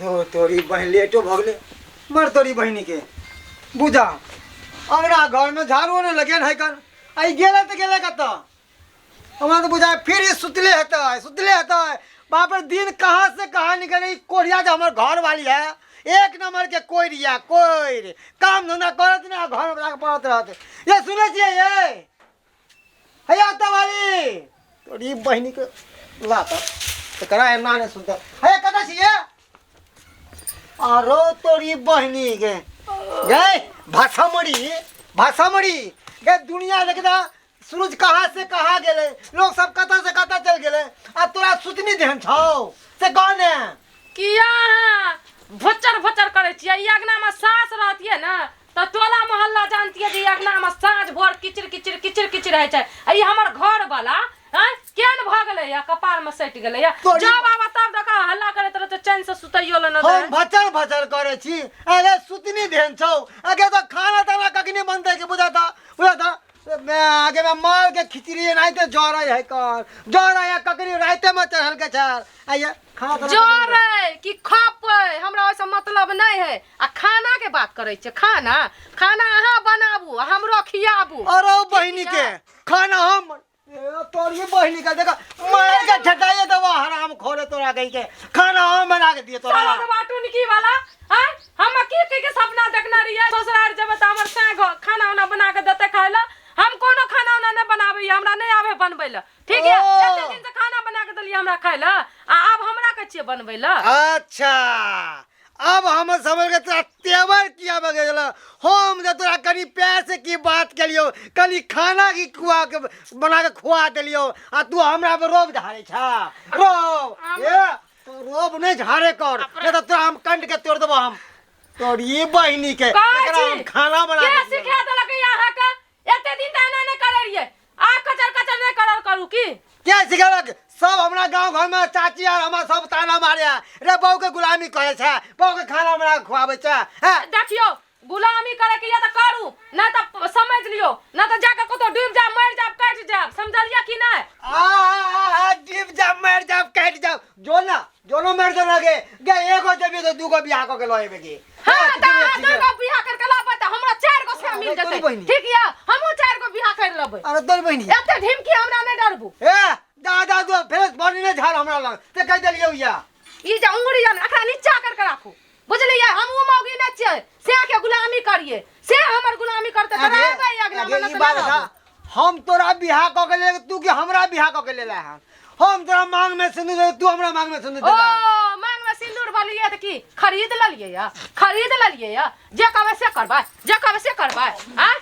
तो तोरी बहिन लेटो भऽ गेलै मर तोरी बहिनी के बुझा अंगना घरमे झाड़ुओ नहि लगेन है कन आ ई गेलै तऽ गेलै कतऽ हमरा तऽ बुझाय फिर ई सुतले हेतै सुतले हेतै बाप रे दिन कहाँ से कहाँ निकल ई कोढ़िया जे हमर घर वाली है एक नंबर के कोढ़िया कोढ़ काम धंधा करत नहि आ घर में पड़त रहत ये सुनै छियै ये हैया तऽ वाली तोरी बहिनी के लात तऽ करा एना नहि सुनतै हे कतऽ छियै आरो तोरी बहिनी के गए भाषामड़ी भाषामड़ी गे दुनिया देखदा सूरज कहाँ से कहाँ गेलै लोग सब कतऽ से कतऽ चल गेलै आ तोरा सुतनी देहन छौ से कह ने किया अहाँ भोचर भोचर करै छियै ई अगनामे सास रहतियै ने तऽ टोला मोहल्ला जानतियै जे ई अगनामे साँझ भोर किचिर किचिर किचिर किचिर होइ छै आ ई हमर घर वाला आँय केहन भऽ गेलैया कपारमे सटि गेलैया तोरी- जब आबऽ तब देखऽ हल्ला करैत रहतै चैन से सुतैयो लए नहि हम दै। भचर भचर करै छी अरे सुतनी देहन छौ अगे तऽ खाना ताना कखनी बनतै कि बुझा बुझा आगे में माल के खिचड़ी एनाहिते जरै है कर जरै है ककरी राइते में चढ़ल के छल आइए खाना ताना जरै कि खपै हमरा ओहिसँ मतलब नहि है आ खाना के बात करै छियै खाना खाना अहाँ बनाबू आ हमरो खियाबू अरे बहिनी के खाना हम ए, तोरी बहिनी के देखा मार के ठटाइए देबो हराम खोरे तोरा कहि के खाना हम बना के दिए तोरा साला बाटुनकी वाला आय हम की की के सपना देखने रहियै ससुराल जेबै तऽ हमर साँय खाना उना बना के देतै खाय लए हम कोनो खाना उना नहि बनाबै हमरा नहि आबे बनबै लए ठीक है ओ। एते दिन से खाना बना के देलियै हमरा खाय लए आ आब हमरा के छियै बनबै लए अच्छा अब हम समझ गए तोरा तेवर किया भऽ गेल हम जे तोरा कनि प्यार से की बात केलियौ कनि खाना की खुआ के बना के खुआ देलियौ आ तू हमरा पर रोब झाड़े छा रोब ए तू रोब नहीं झाड़े कर नहीं तो तोरा हम कंठ के तोड़ देबो हम तोर ये बहिनी के कहै एकरा छी, हम खाना बना के के दियौ। सिखा देलक ई अहाँके एते दिन तऽ एना नहि करै रहियै आ कचर कचर नहि करल करू की के सिखेलक सब हमरा गांव घर में चाची आर हमरा सब ताना मारे है रे बहू के गुलामी करे छै बहू के खाना बना के खुआबै छै हैं देखियौ गुलामी करे के या तऽ करू नहि तऽ समझ लियौ नहि तऽ जाके कतौ डूबि जायब मरि जायब कटि जायब समझलियै कि नहि आ आ आ डूब जा मर जा कटि जा जो ना जो ना मर जा लगे गे एगो जेबी तो दूगो बियाह क के लऽ एबे की हाँ तऽ अहाँ दू गो बियाह करके लाबै तऽ हमरा चारि गो से मिल अरे तोरी जेतै बहिनी। ठीक यऽ हमहूँ चारि गो बियाह करि लेबै अरे तोर बहिनी एते ढिमकी हमरा नहि डरबू ए दादा दो फेर बड़ी ने झाड़ हमरा लग ते कहि देलियौ या ई जे उंगरी यऽ ने एकरा नीचा करके राखू बुझलियै हम ओ मौगी नहि छियै से के गुलामी करियै से हमर गुलामी करतै तऽ अरे, रहबै अगला अरे, महीना ई तऽ बात नहि बता, रहबै। हम तोरा बियाह कऽ के ले तू कि हमरा बियाह कऽ के लेला हन हम तोरा मांग में सिंदूर दे तू हमरा मांग में सिंदूर ओ देला हन। मांग में सिंदूर भरलियै तऽ की खरीद लेलियै या खरीद लेलियै या जे कहबै से करबै जे कहबै से करबै आँय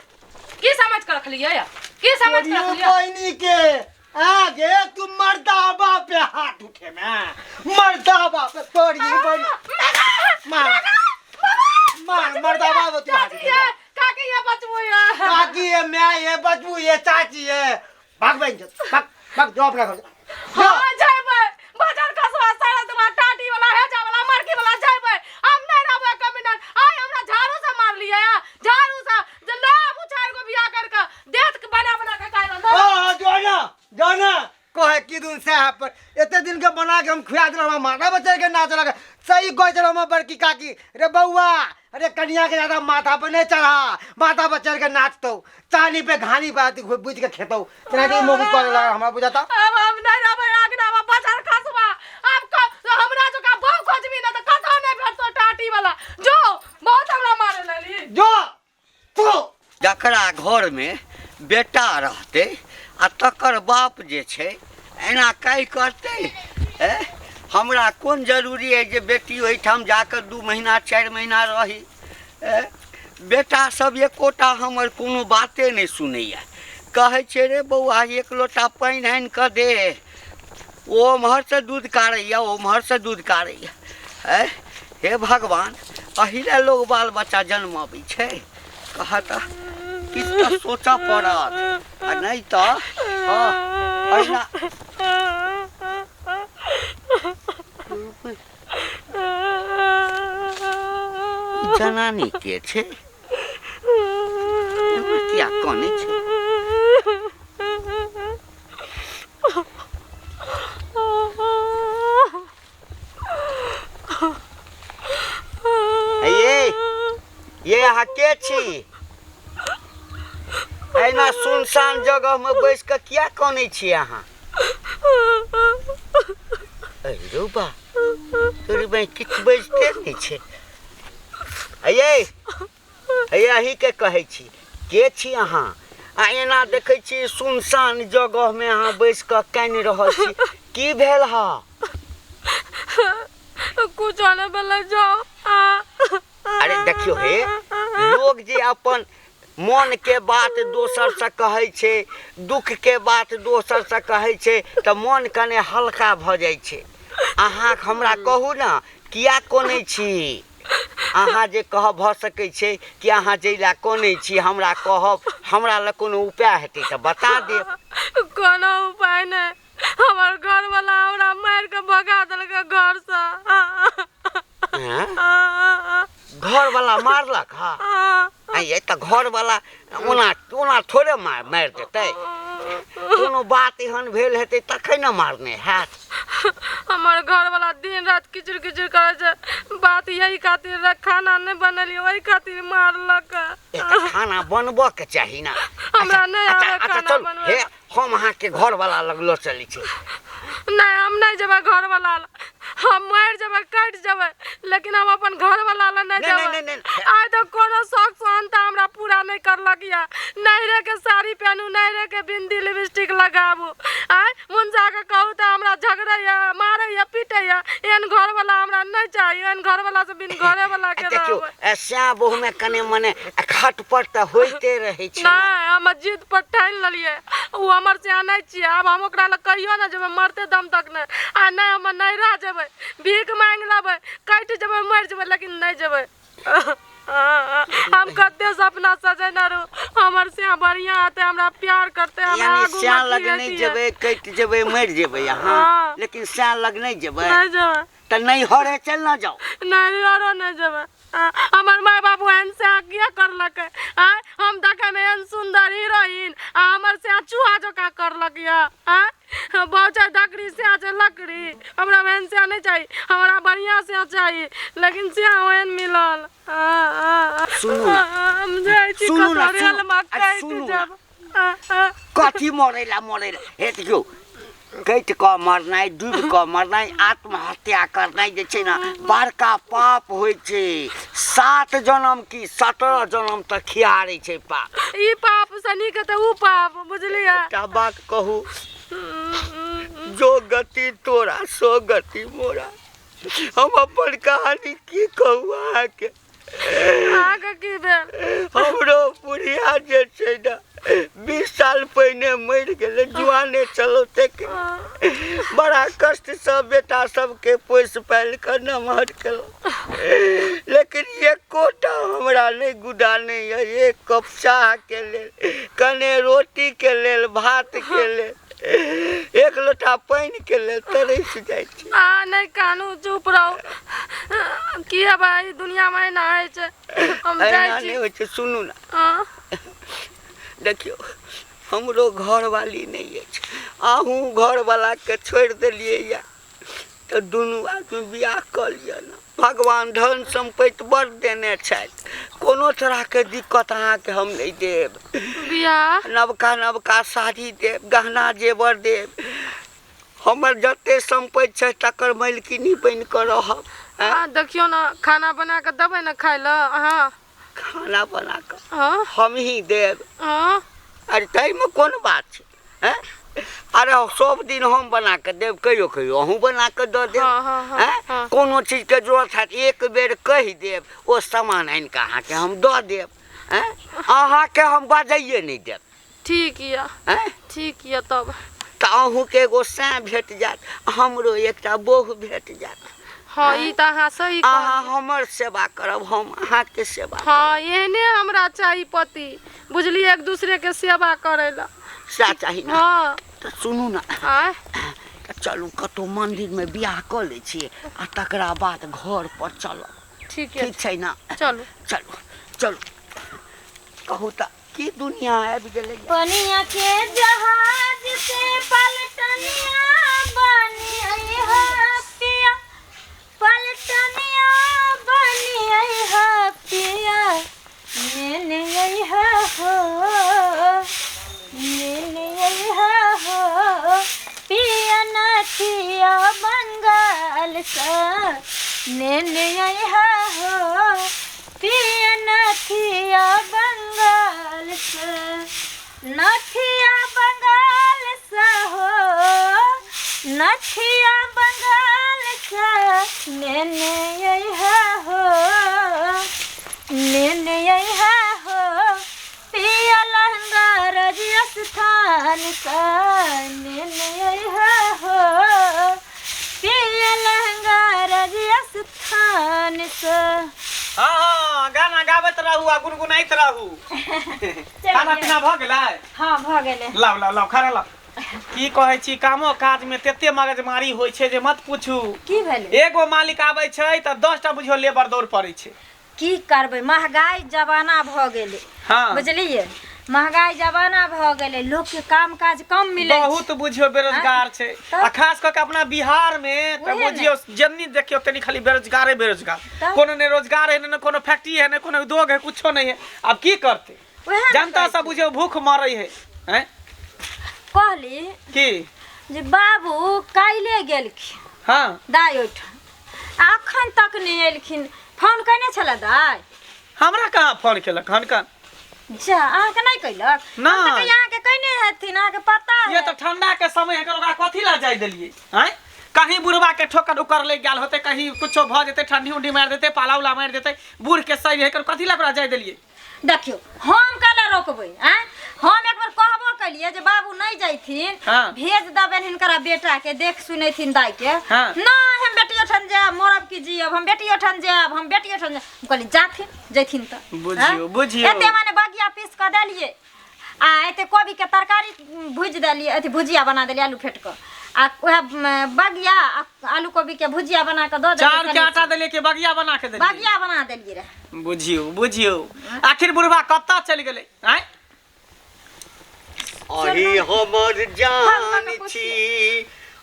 की समझ के रखलियै या की समझ के तोरियो रखलियै बहिनी के आगे तू मर्दा बाप पे हाथ उठे में मर्दा बाप पे तोरी बहिनी मार मार मर्दा बाप तू हाथ चाची उठे ये काकी ये बचबू ये काकी ये मैं ये बचबू ये चाची ये भाग बहन जो भाग भाग जो अपना घर जो। हाँ जेबै बाजार खसवा सारा तुम्हार टाटी वाला हेजा वाला मरकी वाला जेबै हम नहीं रहबै एक मिनट आइ हमरा झाड़ू से मारलियै आ झाड़ू से जे ना आबू चारि गो बियाह करके देत के बना बना के खाइ ओ जो ना जो ना कहे की दुन साहब पर एते दिन के बना के हम खुआ देलहुँ हमरा माथा पर चढ़ के नाच लगा सही कहै छल हमर बड़की काकी रे बौआ अरे कनिया के ज्यादा माथा पर नहीं चढ़ा माथा पर चढ़ के नाचतौ चाली पे घानी पे अथी बुझ के खेतौ तेना के मौकी करे लगा हमरा बुझाता अब हम नहीं रहबै आगना में बाजार खसवा अब हमरा जो का बहु खोजबी ना त कतौ नहीं भेटतो टाटी वाला जो बहुत हमरा मारे लगली जो तू जकरा घरमे बेटा रहतै आ तकर बाप जे छै एना काहि करतै ए हमरा कोन जरूरी अइ जे बेटी ओहिठाम जाकऽ 2 महीना 4 महीना रही ए बेटा सब एकोटा हमर कोनो बाते नहि सुनैए कहै छै रे बौआ एक लोटा पानि आनि कऽ दे ओ ओम्हरसँ दूध काढ़ैए ओम्हरसँ दूध काढ़ैए ए हे भगवान एहि लए लोग बाल बच्चा जन्माबै छै कह तऽ किछु तऽ सोचऽ पड़त आ नहि तऽ हँ एहिना जनानी के छै एना किया कनै छै अहाँ के छी? एना सुनसान जगह में बैस कऽ किया कनै छी अहाँ? अरे रौ बा, तोरी बहिन किछु बजिते नहि छै। अये अये, अहीँके कहै छी, के छी अहाँ आ एना देखै छी सुनसान जगहमे अहाँ बैस कऽ कानि रहल छी, की भेल ह? कुछ आने वाला जाओ। अरे देखियौ हे, लोग जे अपन मन के बात दोसर से कहै छै, दुख के बात दोसर से कहै छै, तऽ मन कने हल्का भऽ जाइ छै। अहाँ हमरा कहू ने, किया कनै छी अहाँ? जे कहब भऽ सकै छै कि अहाँ जै लए कनै छी हमरा कहब, हमरा लए कोनो उपाय हेतै तऽ बता देब। कोनो उपाय नहि, हमर घर वाला हमरा मारि के भगा देलकै घर से। घरवला मारलक? हँ ये, तऽ घरवला ओना ओना थोड़े मार मारि देतै, कोनो बात एहन भेल हेतै तखन ने मारने हैत। हमर घर वाला दिन रात किचिर किचिर करै छै, बात यही खातिर रह, खाना नहि बनेलियै ओहि खातिर मारलक। ए तऽ खाना बनबऽ के चाही ने। हमरा नहि अच्छा आबै अच्छा खाना चलू बनबै। हे, हम अहाँके घरवला लग लऽ चलै छी। नहि, हम नहि जेबै घर वाला लग, हम मरि जेबै, कटि जेबै, लेकिन हम अपन घर वाला लग नहि नहि, जेबै। नहि, नहि, नहि। आइ तक कोनो शौक सेहन्ता हमरा पूरा नहि करलक यऽ। नैहरे के साड़ी पहनू, नैहरे के बिंदी लिपस्टिक लगाबू, आँय मुनसा के कहू तऽ हमरा झगड़ैया, मारैया, पीटैया। एहन घर वाला हमरा नहि चाही, एहन घर वाला से बिन घरे वाला के देखियौ रहबै। श्याम बहुमे कने मने खटपट तऽ होइते रहै छै ने। नहि, हम जिद पर ठानि लेलियै, ओ हमर से नहि छियै। आब हम ओकरा लग कहियो नहि जेबै, मरते दम तक नहि। आ नहि हम नैहरा जेबै, भीख मांगि लेबै, कटि जेबै, मरि जेबै, लेकिन नहि जेबै। हम कते सपना सजेने रहू, हमर सिया बढ़िया हेतै, हमरा प्यार करतै, हमरा यानी आगू श्याम मे लग की नहि हेतियै। जेबै, कटि जेबै, मरि जेबै अहाँ? हँ। लेकिन श्याम लग नहि जेबै? नहि जेबै। तऽ नैहरे चलि ने जाउ। नैहरो नहि जेबै। हमर माय बाबू एहन से किया करलकै? आँय, हम देखैमे एहन सुन्दर हीरोइन आ हमर से चूहा जकाँ करलक यऽ। आँय, बहु छै धकड़ी, से छै लकड़ी। हमरा ओहन से नहि चाही, हमरा बढ़िआँ से चाही, लेकिन से ओहन मिलल। सुनू ने। हम जाइ छी सुनू ने, कतौ रेलमे सुनू। अरे कटि सुनू ने। जायब। कथी मरै ला मरै ला? हे देखियौ, कटि कऽ मरनाइ, डूबि कऽ मरनाइ, आत्महत्या करनाइ जे छै ने, बड़का पाप होइ छै। 7 जनम की 17 जनम तक खिहारै छै पाप। ई पाप से नीक तऽ ऊ पाप, बुझलियै? एकटा बात कहू, जो गति तोरा सो गति मोरा। हम अपन कहानी की कहू अहाँके? अहाँके की भेल? हमरो बुढ़िया जे छै ने, 20 साल पहिने मरि गेलै, जुआने चलौते के। बड़ा कष्टसँ बेटा सबके पोसि पालि कऽ नमहर केलहुँ, लेकिन एकोटा हमरा नहि गुदाने यऽ। एक कप चाहके लेल, कने रोटीके लेल, भातके लेल, एक लोटा पानिके लेल तरसि जाइ छी। आ नहि कानू, चुप रहू। की हेबै, ई दुनियामे एना होइ छै। हम एना जाइ नहि छी। होइ छै, सुनू ने। हँ। देखियौ, हमरो घरवाली नहि अछि, अहूँ घरवलाके छोड़ि देलियै यऽ, तऽ दुनू आदमी बियाह कऽ लिअ ने। भगवान धन सम्पत्ति बड़ देने छथि, कोनो तरहके दिक्कत अहाँके हम नहि देब। बियाह? नवका नवका साड़ी देब, गहना जेवर देब, हमर जते सम्पत्ति छै तकर मालकिनी बनि कऽ रहब। आँय? आ देखियौ ने, खाना बना कऽ देबै ने खाय लए अहाँ? खाना बना कऽ हँ हमही देब। हँ। अरे ताहिमे कोन बात छै? आँय? अरे सब दिन हम बना कऽ देब, कहियो कहियो अहूँ बना कऽ दऽ देब। हँ हँ हँ। आँय? हँ। कोनो चीजके जरूरत हैत, एक बेर कहि देब, ओ सामान आनि कऽ अहाँके हम दऽ देब। आँय? अहाँके हम बाजैए नहि देब। ठीक यऽ। आँय? ठीक यऽ तब। तऽ अहूँके एगो साँय भेट जायत, हमरो एकटा बहु भेट जायत। हँ, ई तऽ अहाँ सही अहाँ कहलियै। हमर सेवा करब, हम अहाँके सेवा करब। हँ, एहने हमरा चाही पति, बुझलियै? एक दूसरे के सेवा करै लए। सएह चाही ने? हँ। तऽ सुनू ने। आँय? तऽ चलू, कतहु मन्दिरमे बियाह कऽ लै छी आ तकरा बाद घर पर चलब। ठीक यऽ। ठीक छै ने? चलू। चलू चलू। कहू तऽ की दुनिया आबि गेलै? पनिया के जहाज से पलटनिया बनी अइहा पिया, पलटनिया बनी अइहा पिया। नेने अइहा हो पिया नथिया बंगाल से नथिया बंगाल से हो नथिया बंगाल से नेने अइहा हो नेने अइहा हो पिया लहंगा रजस्थान का नेने अइहा हो पिया लहंगा रजस्थान से। हाँ हाँ, गाना गाबैत रहू आ गुनगुनाइत रहू। खाना पीना भऽ गेलै? हाँ, भऽ गेलै। लाउ लाउ लाउ, खाना लाउ। की कहै छी, कामो काज में तते मगजमारी होइ छै जे मत पूछू। की भेलै? एगो मालिक आबै छै तऽ 10 टा बुझियौ लेबर दौड़ पड़ै छै। की करबै, महगाई जमाना भऽ गेलै। बुझलियै, महगाई जमाना भऽ गेलै, लोकके काम काज कम मिलै छै। बहुत बुझियौ बेरोजगार छै। तब? आ खास कऽ के अपना बिहार मे तऽ उहे ने। बुझियौ जन्नी देखियौ तनी खाली बेरोजगारे बेरोजगार। तब? कोनो ने रोजगार है, ने कोनो फैक्ट्री है, ने कोनो उद्योग है, कुछो नहीं है। आब की करतै उएह ने जनता कहै सब? छी। बुझियौ भूख मरै है, हैं? कहली की? जे बाबू काल्हि गेलखिन दाइ ओहिठाम, आ अखन तक नहि एलखिन। फोन केने छलै दाइ? हमरा कहाँ फोन केलक हन कन। जा, अहाँके नहि कैलक? नहि। हम तऽ कहियै अहाँके कैने हेथिन, अहाँके पता ये है। तऽ ठंडा के समय है, ओकरा कथी ला जाय देलियै आँय? कहीं बुढ़वा के ठोकर उकर लागि गेल होते, कहीं कुछो भऽ जेतै, ठंडी उंडी मारि देतै, पाला उला मारि देतै। बूढ़ के सही है, कथी ला ओकरा जाय देलियै? देखियौ, हम कला रोकबै आँय? हम एक बेर कहबो केलियै जे बाबू नहि जैथिन, भेज देबनि हिनकरा बेटा के, देख सुनेथिन दाइ के। नहि, हम बेटी ओठन जायब, मरब की जियब, हम बेटी ओठन जायब, हम बेटी ओठन जायब। हम कहली जाथिन, जैथिन तऽ। बुझियौ, आँय? बुझियौ। एते माने बगिया पीस कऽ देलियै आ एते कोबी के तरकारी भुजि देलियै, अथी भुजिया बना देलियै आलू फेट कऽ, आ उएह बगिया आ आलू कोबी के भुजिया बना कऽ दऽ चाउर के देलियै। आटा देलियै कि बगिया बना के देलियै? बगिया बना देलियै रहए। बुझियौ बुझियौ, आखिर बुढ़वा कतऽ चलि गेलै आँय? अही हमर जान छी,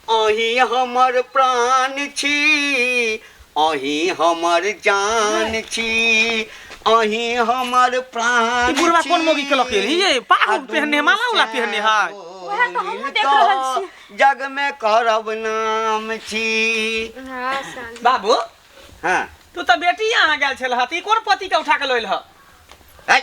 अही हमर प्राण छी, अही हमर जान छी, अही हमर प्राण ई बुढ़वा कोन छी। मौगी के लऽ के एलही ये? पाग आ पहिरने, माला उला पहिरने है। उएह तऽ हमहूँ देख रहल छी। जग में करब नाम छी। हाँ, साली। बाबू। हाँ। तू तऽ बेटी यहाँ गेल छल, तऽ ई कोन पति के उठा के लऽ एलह? है,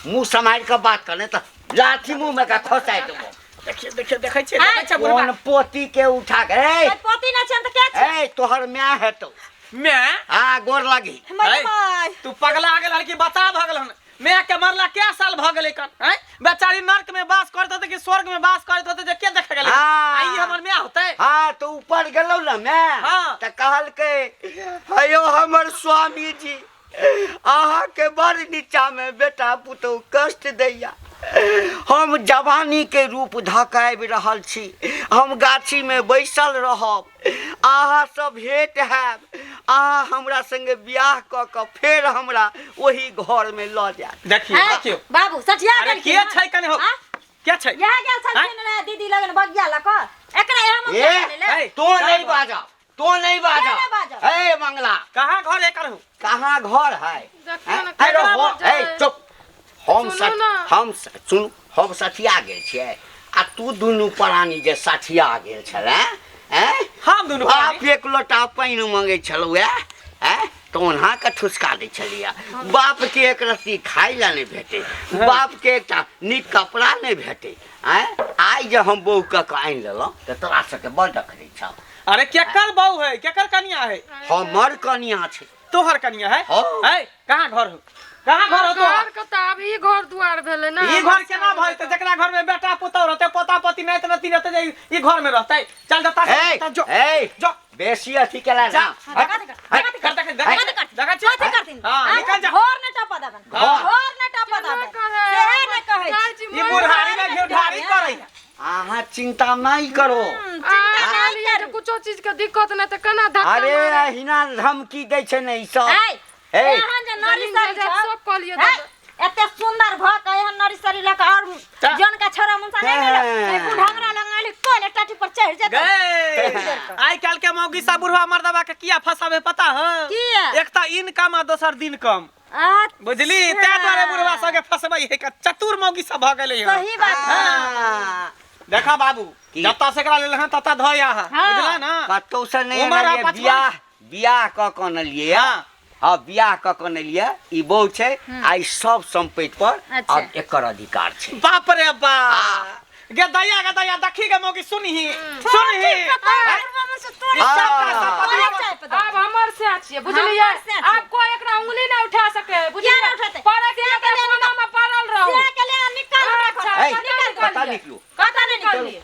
मुँह सम्हारि कऽ बात कर, नहि तऽ लाठी मुँह में का खसाय देबो। देखिए देखिए, देखै छियै, देखै छियै बुढ़वा। कोन पोती के उठा के ए? तऽ पोती नहि छनि तऽ के छै? ए, तोहर माय हेतौ। मैं? हाँ, गोर लगी। माय। है। माय। तू पगला गेल हन कि बता भऽ गेल हन? माय के मरला कै साल भऽ गेलै कन, हैं? बेचारी नर्क में वास करैत होतै कि स्वर्ग में वास करैत होतै जे के देखे गेलै। आ ई हमर माय होतै? हाँ, तो ऊपर गेलौ ने मैं, तऽ कहलकै, हयो हमर स्वामी जी, अहाँके बड़ नीचामे बेटा पुतहु कष्ट दैया। हम जवानी के रूप धऽ कऽ आबि रहल छी, हम गाछीमे बैसल रहब, अहाँ सब भेंट हैब, अहाँ हमरा संगे बियाह कऽ कऽ फेर हमरा ओही घरमे लऽ जायब। देखियौ। है, देखियौ। बाबू सठिया अरे, गेलखिन के हन? छै कने हो? आँ? के छै? इएह गेल छलखिन रहे दीदी लगन बगिया लऽ कऽ, एकरा इएह ए, मौका ए, तो नहीं बाजा, तो नहीं बाजा। के नहीं बाजब? ए मंगला। कहाँ घर है करहु? कहाँ घर है? देखियौ ने, अरे केकरा हो, बजै? ए चुप। हम सुनू सठ ने। हम सुन, हम सठिया गेल छियै आ तू दुनू प्राणी जे सठिया गेल छलै, हैं? हम दुनू बाप प्राणी? एक लोटा पानि मंगै छलौ हैं, तऽ ओना के ठुसका दै छलियै। बाप के एक रत्ती खाय लए नहि भेटै, बाप के एकटा नीक कपड़ा नहि भेटै। आँय, आइ जे हम बहू कऽ के आनि लेलहुँ तऽ तोरा सबके बड़ डखरै छौ। अरे, केकर बहू है, केकर कनिया है? हमर कनिया छै। तोहर कनिया है? हाँ। है, कहाँ घर हो, कहाँ घर हो तोहर? घर के तऽ आब ई घर दुआर भेलै ने। ई घर केना भऽ जेतै? जकरा घर में बेटा पुतहु रहतै, पोता पोती नाति नाती रहतै, जे ई घर में रहतै? चल जता। ए, जो। ए, जो। बेसी अथी केला जा। ना। जगा दे, जगा दे। कर देख। जगा दे, कर। जगा छियै। कथी करथिन? हाँ, निकल जा। घर नहि टपा देबनि। घर। घर नहि टपा देबनि, सेहे नहि कहै जाइ छी। छी। ई बुढ़ारी में घेउढारी करै है। अहाँ चिंता नहीं करो। चिंता नहि करू। कुछो चीज के दिक्कत नहि तऽ केना धक्का अरे मारै? अहिना धमकी दै छै ने ई सब। ऐ, ए। एहन जे नारी जमीन सारी जायदाद छौ, सब कहलियै है, दादा। एते सुंदर भऽ के एहन नारी सारी लऽ कऽ और ता- जन का छोरा मुंसा नहि मिलल। हाँ। बुढ़ांगरा लग आइली, कोल टाटी पर चढ़ जेतै। गए, आइ काल्हि के मौगी सब बुढ़वा मर्दवा के किया फसाबे पता है? किया? एक तऽ इनकम आ दोसर दिन कम। अच्छा। बुझली, ताहि दुआरे बुढ़वा सबके फसबै है के चतुर मौगी सब भऽ गेलै हन। सही बात है। हाँ। देखा बाबू, की? जतऽ से एकरा लेल हन ततऽ धोया। हाँ। बुझला ना? कतौ से नहि उमर आ अनलियै, 55 बियाह बियाह कऽ कऽ अनलियै हाँ। हँ, बियाह कऽ कऽ अनलियै, ई बहु छै आ ई सब सम्पत्ति पर अच्छा। आब एकर अधिकार छै। बाप रे बाप, हाँ। गे दैया, गे दैया, देखी गे मौगी, सुनही सुनही। आब हमर से छियै, बुझलियै? हमर से छियै। आब कोई एकरा उंगली नहीं उठा सके, बुझलियै? किया नहि उठेतै? पड़े के से के ले कोना में पड़ल रहू। से के ले निकाल हमरा घर अच्छा, से, ऐ, निकाल कतऽ कतऽ निकलियै? निकलू? कतऽ निकलियै?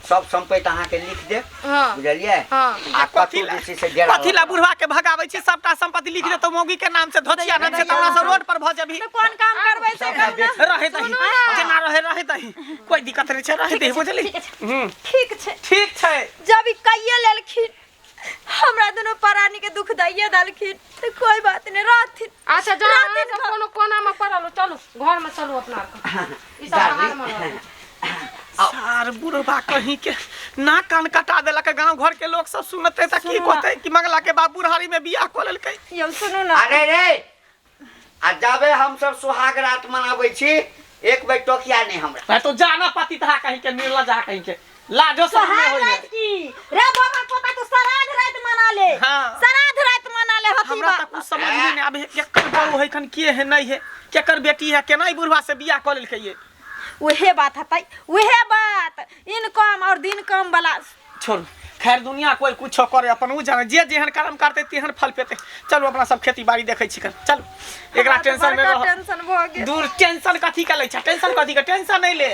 सब सम्पत्ति अहाँके लिख देब। हाँ। बुझलियै? हाँ। आ कथी कतौ ला जे छै से डेरा कथी ला बुढ़वा के भगाबै छी? सबटा संपत्ति लिख देतौ मौगी के नाम से, धोतिया नाम से, तऽ हमरा सब रोड पर भऽ जेबही। तऽ कोन काम करबै से सबटा कहू ने? बेच रहे दही, जेना रहे रहे दही, कोई दिक्कत नहीं छै, रहे दही, बुझली? ठीक छै। हम्म, ठीक छै। ठीक छै। जब ई कहिए लेलखिन, हमरा दुनू प्राणी के दुख दैये देलखिन, तऽ कोई बात नहीं, रहथिन। अच्छा, जा रहथिन अहाँ सब घर। कोनो कोना में पड़ल हो, चलू घर में चलू अपना आरके। ई सब बाहर में रहू। सार बुढ़वा कहीं के नाक कान कटा देलक। गांव घर के लोग सब सुनते तऽ की कहते कि मंगला के बाप बुढ़ारी में बियाह कऽ लेलकै। यौ सुनू ना। अरे रे, आ जाबे हम सब सुहाग रात मनाबै छी, एक बेर टोकिया नहीं हमरा। मैं तो जाना पति था कहीं के, निर्लज जा कहीं के, लाजो शरम नहीं सोहाग होइए। रात की रे बाबा पोता, तू श्राद्ध रात मना ले। हाँ। श्राद्ध रात मना ले हती हमरा बा। तऽ कुछ समझ में नहीं आबे, केकर बहू है खन, के है नहीं है, केकर बेटी है, केना ई बुढ़वा से बियाह कऽ लेलकै ये। उहे बात हतै, उहे बात, इनकम और दिन कम वाला। छोड़ू, खैर दुनिया कोई कुछो करे अपन उ जाने, जे जेहन कर्म करते तेहन फल पेते। चलू अपना सब खेती बाड़ी देखै छी। चलू, एकरा हमरा तऽ टेंशन में बड़का रह टेंशन भऽ गेल। दूर टेंशन कथी का लै छै? टेंशन कथी का? टेंशन नहीं ले,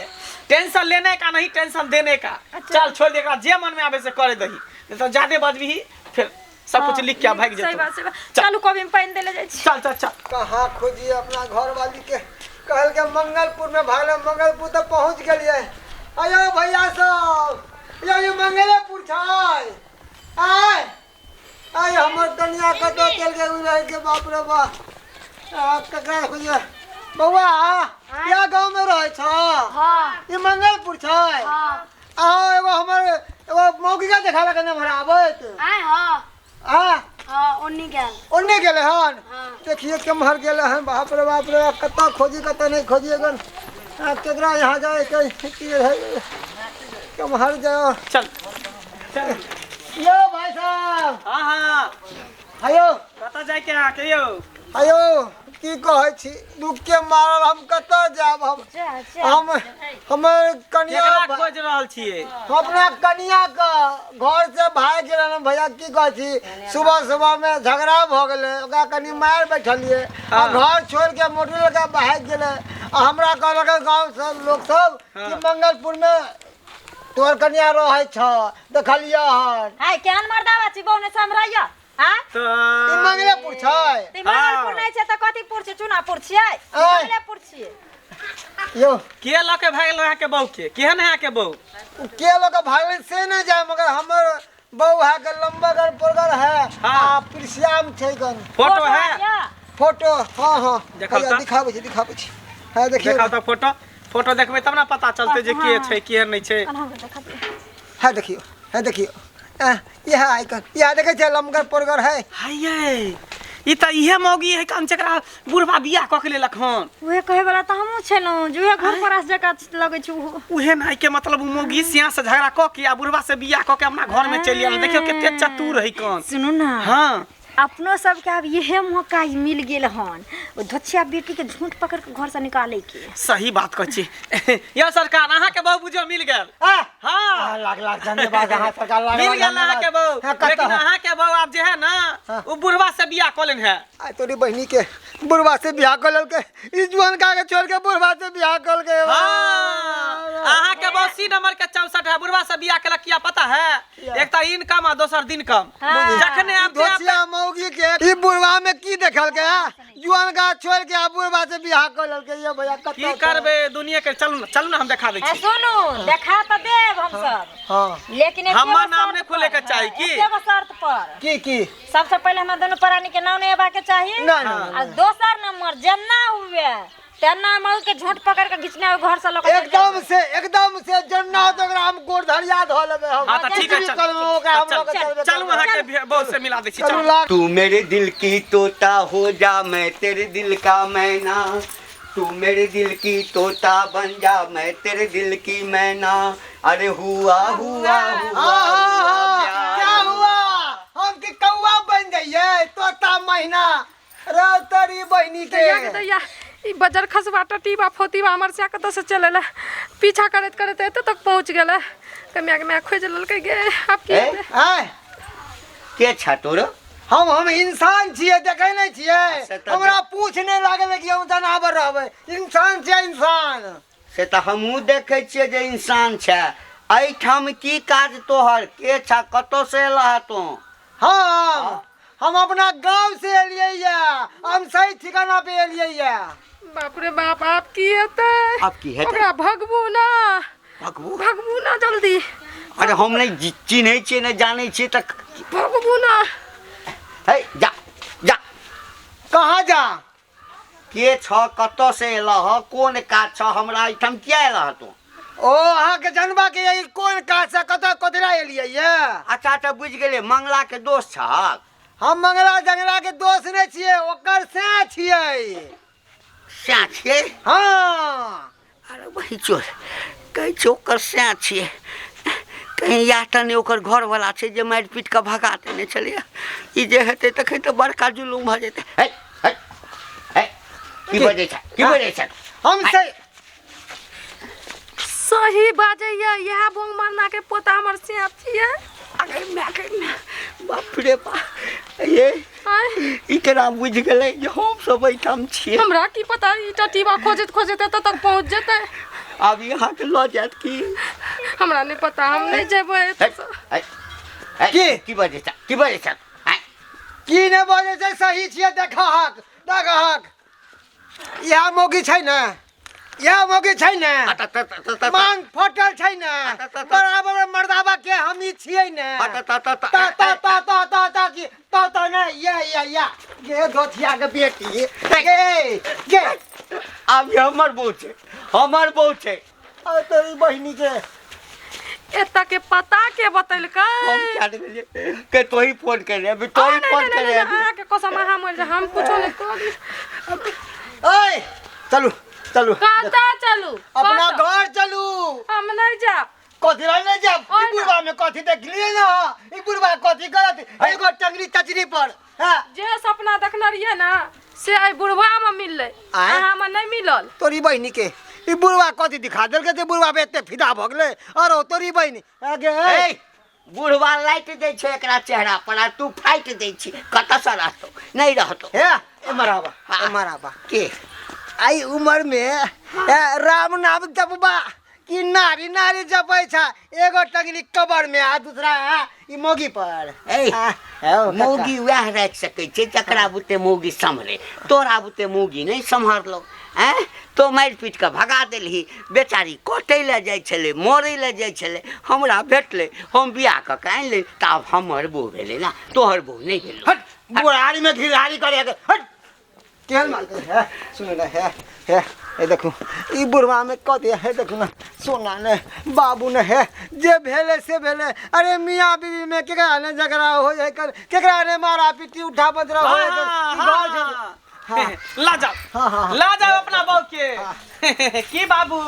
टेंशन लेने का नहीं, टेंशन देने का। अच्छा। चल छोड़ दे एकरा, जे मन में आवे से करे दही, नहीं तो ज्यादे बजबही फिर सब कुछ लिख के आ भागि सही जेतौ। बात, सही बात। चल। चलू, कभी में पानि देले जाइ छी। चल चल चल। कहाँ खोजिए अपना घर वाली के? कहल के मंगलपुर में भागल, मंगलपुर तक पहुंच गेलिए। अयो भैया सब, यो ये मंगलेपुर छै। आय आय, हमर कनिया कतऽ चल गेल रहे के? बाप रे बाप, आ, ककरा खोजिए? बौआ, या गाँव में रहै छ? हाँ। ई मंगलपुर छै? हाँ। आ एगो हमर एगो मौगी के देखा के नम्बर आबैत। आय हाँ। आ हाँ, ओन्नी गेल। ओन्ने गेलै हन? हाँ। देखिए केम्हर गेलै हन। बाप रे बाप रे, कतऽ खोजी, कतऽ नहीं खोजिए गन। आ, केकरा यहाँ जाए के की है, केम्हर जाओ? चल चल। यो भाई साहब। हाँ हाँ। आयो। कतऽ जाय के अहाँके यौ? आयो, की कहै छी, दुख के मारल हम कतऽ जायब हम? हम हमर कनिया केकरा खोज रहल छियै? हम अपना कनिया के घर से भागि गेलै भैया। की कहै छी, सुबह सुबह में झगड़ा भऽ गेलै, ओकरा कनि मारि बैठलियै आ हाँ। घर छोड़ि के मोटर लऽ के भागि गेलै। आ हमरा कहलक गाँव सब लोक सब हाँ। कि मंगलपुर में तोहर कनिया रहै छ, देखलियै हन। हाय, केहन मर्दावा छी, बहु ने समराइया? हाँ? ई तऽ मंगलेपुर छै? तऽ ई मंगलपुर नहि छै तऽ कथीपुर छै? चूनापुर छियै? आँय। मंगलेपुर छियै। यौ, के लऽ के भागल अहाँके बहू के? केहन है अहाँके बहू? ओ के लऽ के भागलै से नहि जाय, मगर हमर बहू है के लम्बगर पोरगर है। हाँ। आ प्रिसियाम छै गन। फोटो है? या? फोटो, हाँ हाँ। देखाउ हैया, तऽ। दिखाबै छी, दिखाबै छी, है देखियौ। देखाउ तऽ फोटो। फोटो देखबै तब ने पता चलतै जे के छै के नहि छै। कन्हा के देखा दियौ। है देखियौ, है देखियौ, इएह आइकन, इएह देखै छियै, लमगर पोरगर है। हाय, ई तऽ इहे मौगी है कम जकरा बुढ़बा बियाह कऽ के लेलक हन। उहे कहै वाला तऽ हमहूँ छलहुँ जे उहे घर पर जकाँ लगै छै ओहो। उहे नाइ के मतलब उ मौगी सियाँ से झगड़ा कऽ के आ बुढ़बा से बियाह कऽ के अपना घर में चलि आयल। देखियौ कते चतुर है कन। सुनू ना। हाँ। अपनो सबके आब इहे मौका मिल गेल हन ओ धोछिया बेटी के झूठ पकड़ के घर से निकाले के। सही बात कहै छी यौ सरकार, अहाँके बहू बुझियौ मिल गेल। आ, हाँ। लाख लाख धन्यवाद अहाँ सरकार, लाख मिल लाख गेल धन्यवाद। अहाँके बहू। हाँ, कतऽ लेकिन है? अहाँके बहू आब जे है ना, हाँ। उ बुढ़वा से बियाह कऽ लेन है। आ तोरी बहिनी के बुढ़वा से बियाह कऽ लेलकै। ई जुआन का के छोड़ के बुढ़वा से बियाह कऽ लेलकै। हाँ, अहाँके बहू सी नंबर के 64 है, बुढ़वा से बियाह केलक किया पता है? एक तऽ इनकम आ दोसर दिन कम। हाँ। जखने आब जे धोसिया मौगी के ई बुढ़वा में की देखलकै है? जुआन का छोड़ के आ बुढ़वा से बियाह कऽ लेलकै। ये भैया कतऽ की करबै दुनिया के? चलू ना, चलू ना, हम देखा दै ए छी। सुनू, देखा तऽ देब हमसब, हाँ। लेकिन एके हमर गो नाम शर्त नहि खोले के पर, चाही हाँ, की? एके गो शर्त पर। की की? सबसे पहिले हमरा दुनू प्राणी के नाम नहि अयबाक चाही। ना, ना, ना। आ दोसर नंबर, जेना हुए तेना मऊ के झूठ पकड़ के घिचने आवे घर से लऽ के चलि एकदम जायब। से, एकदम से, जन्ना तो ओकरा हम गोड़ धरिया धऽ लेबै हम। हाँ तऽ ठीक है, कुछ भी चल करबै ओकरा हम चल लऽ के चलबै। चलू, अहाँके बहू से मिला दै छी। चलू। चलू। लाख तू मेरे दिल की तोता हो जा, मैं तेरे दिल का मैना। तू मेरे दिल की तोता बन जा, मैं तेरे दिल की मैना। अरे हुआ हुआ हुआ हाँ, हाँ, हुआ हाँ, प्यार क्या हुआ? हम की कौआ बन महीना रे तोरी बहिनी के। दैया के दैया, ई बजर खसबा टटीबा फोतीबा हमर से कतऽ से चल एलै, पीछा करैत करैत एतऽ तक पहुँच गेलै। कमिया के माय खोजि लेलकै गे, आब की ए? हेतै? आँय? के छ तोरो? हम इंसान छियै, देखै नहि छियै? से तऽ हमरा पूछ नहि लागल कि हम जनावर रहबै, इंसान छियै इंसान। से तऽ हमहूँ देखै छियै जे इंसान छै। एहिठाम की काज तोहर? के छ, कतऽ से एलह तू? हम अपना गाँव से एलियै ये, हम सही ठिकाना पे एलियै ये। बाप रे बाप, आब की हेतै? आब की हेतै? ओकरा भगबू ना, भगबू? भगबू ना जल्दी। अरे हम नहि चिन्है छियै, नहि जानै छियै तऽ भगबू ना। हे जा जा। कहाँ जा? के छ, कतऽ से एलह, कोन काज छ, हमरा एहिठाम किया एलह तू? ओ अहाँके जानबा के यही कोन काज से कतऽ कतरा एलियै ये? अच्छा अच्छा बुझि गेलियै, मंगला के दोस्त छहक? हम मंगला जंगला के दोस्त नहि छियै, ओकर सैं छियै। सैं छियै? हाँ। अरे वही चोर कहै छै ओकर सैं छियै, कहीं इएह तऽ नहि ओकर घरवला छै जे मारि पीट कऽ भगा देने छलैए। ई जे हेतै तखन तऽ बड़का जुलुम भऽ जेतै। हे हे हे, की बजै छै, की बजै छै? हम से सही बाजैया, इएह बोंग मरना के पोता हमर सैं छियै। अरे माय के माय, बाप रे बाप, ये आँय? ई केना बुझि गेलै जे हम सब एहिठाम छियै? हमरा की पता, ई टटीबा खोजैत खोजैत एतऽ तक पहुँच जेतै। आब ई अहाँके लऽ जायत की? हमरा नहि पता, हम नहि जेबै हे, एतऽसँ। हे, हे, की? की बजै छै, की बजै छै? आँय? की नहि बजै छै, सही छियै। देखहक देखहक, इएह मौगी छै ने, इएह मौगी छै ने, आ त- त- त- त- त- मांग फटल छै ने, त- त- त- बराबर मर्दाबा के हम ई छियै ने। आ त- त- त- ता ता ता ता ता ता की ता ता नहि, ये ये ये गे धोथिया के बेटी गे गे। आब ई हमर बहू छै, हमर बहू छै। अरे तोरी बहिनी के एतऽ के पता के बतेलकै? हम क्या गेलियै के तोही फोन केने अभी, तोही आ, नहि, फोन नहि, केने नहि, अभी। अहाँके कसम, अहाँ मरि जाउ, हम कुछो नहि करी। ओए चलू चलू। कतऽ चलू? अपना कतऽ? घर चलू। हम नहि जायब। कथी लए नहि जायब? ओए ई ना। बुढ़बा में कथी देखलियै ना? ई बुढ़बा कथी करत एगो टंगरी चचरी पर? हाँ? जे सपना देखने रहियै ने से एहि बुढ़वा में मिललै, आँय? अहाँ में नहि मिलल। तोरी बहिनी के ई बुढ़वा कथी दिखा देलकै जे बुढ़वा पे एते फिदा भऽ गेलै? अरे तोरी बहिनी आगे ए, बुढ़वा लाइट दै छै एकरा चेहरा पर आ तू फाटि दै छी। कतऽसँ रहतौ, नहि रहतौ। हे एम्हर आबा, हाँ। एम्हर आबा। के आई उम्र में ए, राम नाम जपबा कि नारी नारी जपै छै? एगो टंगनी कबर में आ दूसरा आ, ई मौगी पर। ए, आ, हौ, काका। मौगी वएह राखि सकै छै जकरा बुते मौगी सम्हरे, तोरा बुते मौगी नहि सम्हरलौ। आँय, तो मारि पीट कऽ भगा देलही। बेचारी कटै लए जाइ छलै, मरै लए जाइ छलै, हमरा भेटलै, हम बियाह कऽ के आनि लेली, तऽ आब हमर बहू भेलै ने, तोहर बहू नहि भेलौ। हट, बुढ़ारी में घिलहारी करे के, हट। केहन माल के है, सुन ना, है है ए देखू ई बुढ़वा में कथी है, देखू ना, सोना ने बाबू ने है, जे भेलै से भेलै। अरे मियाँ बीवी में केकरा ने झगड़ा हो जाए कर, केकरा ने मारा पीटी उठा बजरा हो जाए कर, ई घर छोड़- हाँ। ला जाओ, हाँ, हाँ, हाँ। ला जाओ अपना बहू के। की बाबू,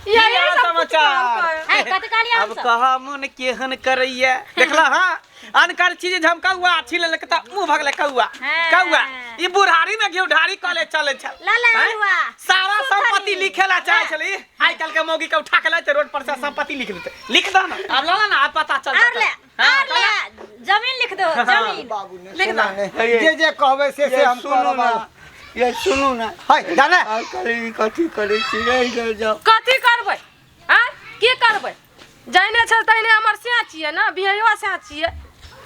की यही हाल सब कुछ समाचार? काम ऐ, कथी कहलियै अब हमसब? कहा मन केहन करैया, देखला? हाँ, अनकर चीज झमकौआ छीन लेलक त मुंह भगले कौआ। हाँ। कौआ ई बुढ़ारी में घिउ ढारी कले चले छल। ला ला हैं? अरुआ। सारा सुथनी। संपत्ति लिखे ला चाहे छली। आइ काल्हि के मौगी के उठा के लाते रोड पर से संपत्ति लिख देते। लिख दो ना अब, ला ला ना, अब पता चल आर जाता। ले, हाँ, आर ले, जमीन लिख दो, जमीन। बाबू ने लिख सोना दो। ने जे जे कहबै से से ये हम सुनू करब। ना, ये सुनू ना। है जाने आइ काल्हि ई कथी करै छी, रहि गेल जाउ। कथी करबै? आँय, की करबै? जहने छल तहने हमर सैं छियै ने, बियाहो सैं छियै।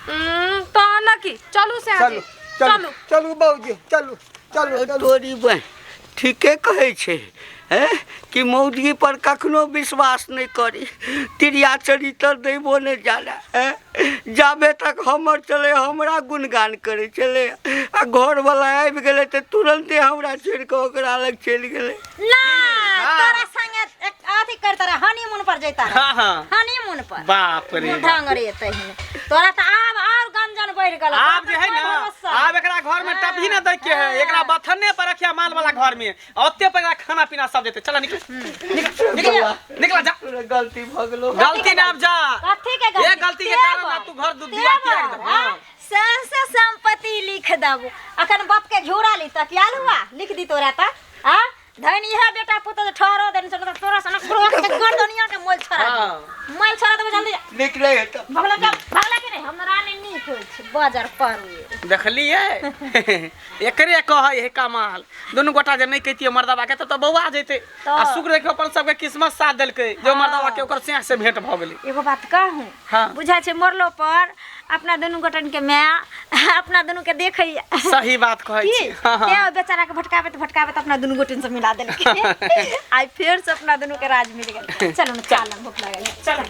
तहन ने की, चलू सैं चलू जी, चलू चलू। चलू बाबूजी, चलू चलू चलू। तोरी बहिन ठीके कहै छै हैं कि मौगी पर कखनो विश्वास नहि करी, तिरिया चरितर दैबो नहि जाने। हैं, जाबे तक हमर चलै हमरा गुणगान करै छलै, आ घरवला आबि गेलै तऽ तुरन्ते हमरा छोड़ि कऽ ओकरा लग चलि गेलै। ना, हाँ। तोरा संगे एक अथी करता रहे, हनीमून पर जैता रहे। हाँ, हाँ। हनीमून पर। बाप रे। ढंग रे तहिने। तोरा तऽ आब और गंजन बढ़ि गेल। आब जे है कोई ना, भरोसा। आब एकरा घर में टपही ना दै के है, एकरा बथने पर रखिया माल वाला घर में, आ ओते पर एकरा खाना पीना सब देते। चला निकल निकल निकल निकल जा। तोरा गलती भऽ गेलौ। गलती ना, आब जा। कथी के गलती? ये गलती के कारण ना तू घर दूध दिया किया एकदम। तेवर, हाँ। हाँ? से संपत्ति लिख देबो अखन बाप के घिउरा ली तक आयल हुआ लिख दी तोरा त आ धन इहे बेटा पुतोह जे ठहरो देन से तोरा सनक बुढ़वा के गर्दनिया के मोल छोड़ा हाँ। मोल छोड़ा देबो जल्दी नीक नहि हेतौ भगला के भगला के नहीं हमरा नहीं नीक होइ छै बाजार पर देखलियै एकरे कहै है कमाल दुनू गोटा जे नहि कहितियै मर्दबा के तब तऽ बौआ जैते आ शुक्र देखियौ अपन सबके किस्मत साथ देलकै जे मर्दबा के ओकर स्याह से भेंट भऽ गेलै एगो बात कहूँ हाँ। बुझाइ छै मरलो पर अपना दुनू गोटन के माय अपना दुनू के देखैया सही बात कहै की छी हाँ, हाँ। तें ओहि बेचारा के भटकाबैत भटकाबैत अपना दुनू गोटन से मिला देलकै आइ फेर से अपना दुनू के राज मिल गेल चलू ने चाल भूख लागल चल